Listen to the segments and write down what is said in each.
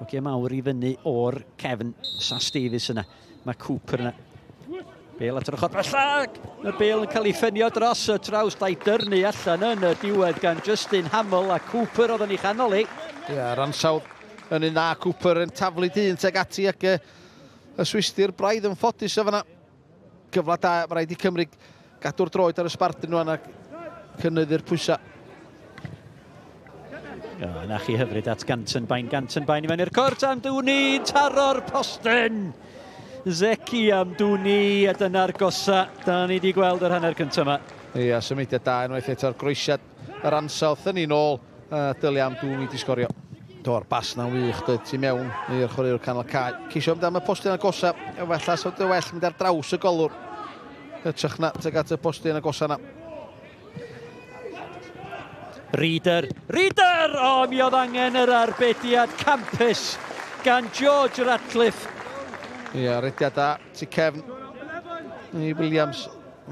Hogia mawr i fyny o'r cefn. Sass Davies yna. Mae Cooper yna. Bale at yr ochr bellach. Mae'r bale yn cael ei ffynio dros y trawst a'i dyrnu allan yn y diwedd gan Justin Hamill a Cooper oedd yn ei chanol hi. Ie, yr ansawdd yn un dda. Cooper yn taflu dyn teg ati ac y Swistir braidd yn ffodus o fanna. Gyfle da, mae rhaid i Cymru gadw'r droed ar y sbardun nhw ac cynyddu'r pwysau. O, na chi hyfryd at Gantenbein. Gantenbein i mewn i'r cwrt Amdouni, taro'r postyn! Zeki Amdouni, a dyna'r gosa da ni wedi gweld yr hanner cyntaf yma. Ia, symudiad da unwaith eto'r groesiad yr ansawdd yn un ôl, dylia Amdouni di sgorio. Do'r bas na'n wych, dweud ti mewn i'r chwaraewr canol cae. Ceisio mynd am y postyn agosa, efallai so dy well mynd ar draws y golwr. Hytrach na tuag at y postyn agosa na. Reader, Reader! O, mi oedd angen yr arbediad campus gan George Ratcliffe. Ia, rediad da, tu cefn i Williams.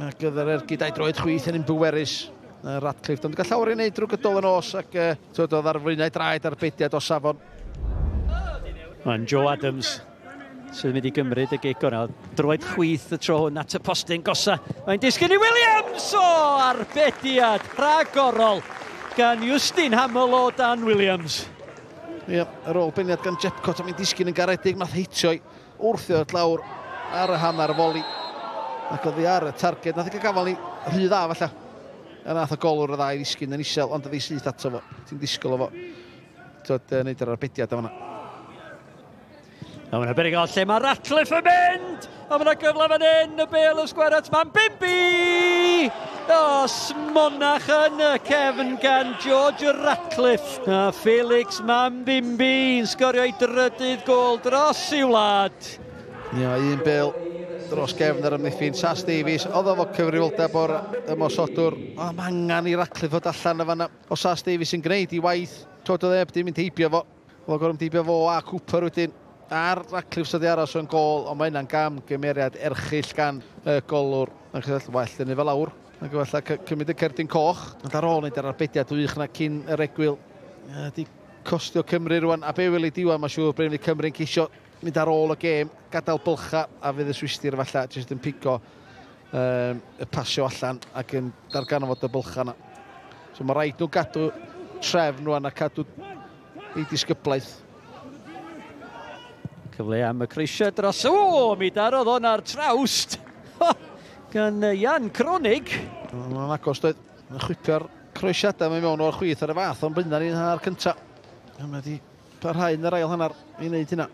Ac oedd yr ergyd a'i droed chwith yn un bwerus. Ratcliffe, ond gael llawer i wneud drwy gydol y nos ac twyd, oedd ar flaenau draed arbediad o safon. Mae'n Joe Adams sydd yn mynd i gymryd y gic o'na. Droed chwith y tro hwn at y postyn gosa. Mae'n disgyn i Williams! O, arbediad rhagorol gan Justin Hamill o Dan Williams. Ie, ar ôl beniad gan Jepcot, a mae'n disgyn yn garedig, nath heitio i wrthio lawr ar y hanner foli. Ac oedd hi ar y targed, nath i gael gafal ni rhy dda falle. A nath y golwr y ddau ddisgyn yn isel, ond oedd hi syth ato fo. Ti'n disgwyl o fo. Twyd, neud yr arbediad o fanna. A mae'n beryg o lle mae Ratcliffe yn mynd! A mae'n gyfle fan hyn, y bêl yn sgwar at Mambimbi! O, smonach yn y cefn gan George Ratcliffe. A Felix Mambimbi yn sgorio ei drydydd gôl dros i'w wlad. Ia, un bêl dros gefn yr amddiffyn. Sass Davies, oedd o fo cyfrifoldeb o'r ymosodwr. O, mae angen i Ratcliffe fod allan o fanna. O Sass Davies yn gwneud i waith. Twyd oedd e, dim mynd heibio fo. Oedd o'n gorfod mynd heibio fo a Cooper wedyn. A'r Ratcliffe sydd wedi aros yn gôl, ond mae hynna'n gam gymeriad erchyll gan y golwr. Ac well dynnu fel lawr. Ac efallai cymryd y cerdyn coch. Ond ar ôl wneud yr arbediad wych na cyn yr egwyl. Di costio Cymru rwan. A be weli diwa, mae'n siŵr Bryn fydd Cymru'n ceisio mynd ar ôl y gêm, gadael bylcha a fydd y Swistir falle jyst yn pigo y pasio allan ac yn darganfod y bylcha yna. So mae rhaid nhw gadw trefn rwan a cadw ei disgyblaeth. Cyfle am y croesiad dros... O, mi darodd hwn ar trawst gan Jan Kronig. Mae'n agos doedd. Mae'n chwipio'r croesiadau mae mewn o'r chwith ar y fath, ond blaenau ni'n hanner cyntaf. Mae wedi parhau yn yr ail hanner i wneud hynna.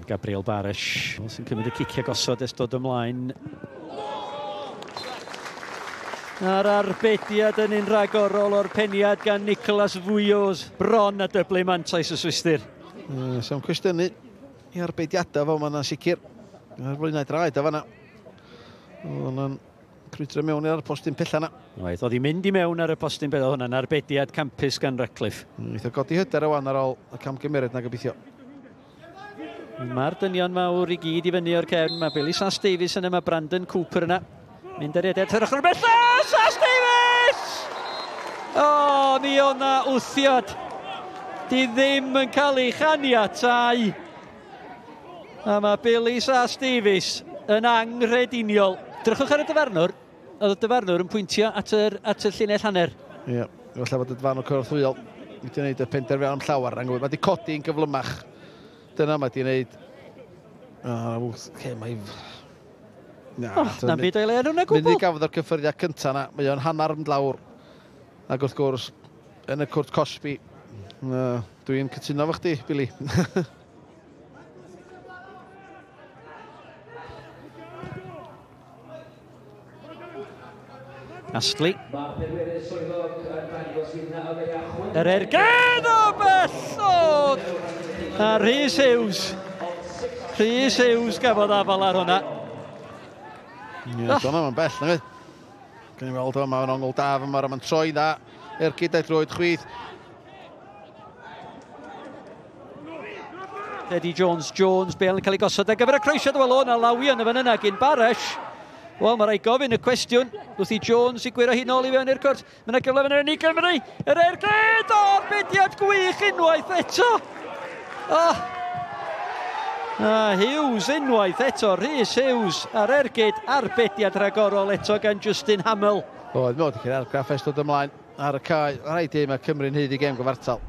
Gabriel Barish sy'n cymryd y ciciau gosod ers dod ymlaen. A'r arbediad yn un rhagorol o'r peniad gan Nicolas Vouilloz. Bron a dyblu mantais y Swistir. Sa'n cwestiynu i arbediadau fo, mae'n sicr. Mae'r flaenau draed o fanna. Oedd crwydro mewn i'r postyn pella yna. Oedd, oedd hi'n mynd i mewn ar y postyn pella, hwnna'n arbediad campus gan Ratcliffe. Eitha godi hyder o wan ar ôl y camgymeriad na gobeithio. Mae'r dynion mawr i gyd i fyny o'r cefn. Mae Billy Sass Davies yna, mae Brandon Cooper yna. Mynd ar edrych yr ochr bella! Sass Davies! O, mi o'na wthiad. Di ddim yn cael ei chaniatáu. A mae Billy Sass Davies yn anghrediniol. Drychwch ar y dyfarnwr. Oedd y dyfarnwr yn pwyntio at y, at y llinell hanner. Ie, falle bod y dyfarnwr cynorthwyol wedi gwneud y penderfyniad am llawer. Mae wedi codi'n gyflymach. Dyna mae wedi gwneud. Mae... Na, na'n byd o'i le ar hwnna gwbl. Mynd i gafodd o'r cyffyrddiad cyntaf na, mae o'n hanner mynd lawr. Ac wrth gwrs, yn y cwrt cosbi, dwi'n cytuno fo chdi, Billy. Astley. Yr ergyd o bell! O! A Rhys Hughes. Rhys Hughes gafodd afal ar hwnna. Ie, dyna mae'n bell, na fi. Gan i weld o, mae'n ongl da, mae'n troi dda. Ergyd a'i droed chwith. Eddie Jones, Jones, Bale yn cael ei gosod ar gyfer y croesiad. Wel, o'na lawio yn y fan yna gyn Baresh. Wel, mae rhaid gofyn y cwestiwn. Wrth i Jones i gwyro hi nôl i fewn i'r cwrt. Mae yna gyfle fan hyn i Gymru. Yr ergyd! O, arbediad gwych Gwych unwaith eto! Oh. A Hughes unwaith eto, Rhys Hughes ar ergyd arbediad rhagorol eto gan Justin Hamill. Oedd, mi oedd chi'n argraff ers dod ymlaen ar y cae. Rhaid i mae Cymru'n haeddu gêm gyfartal.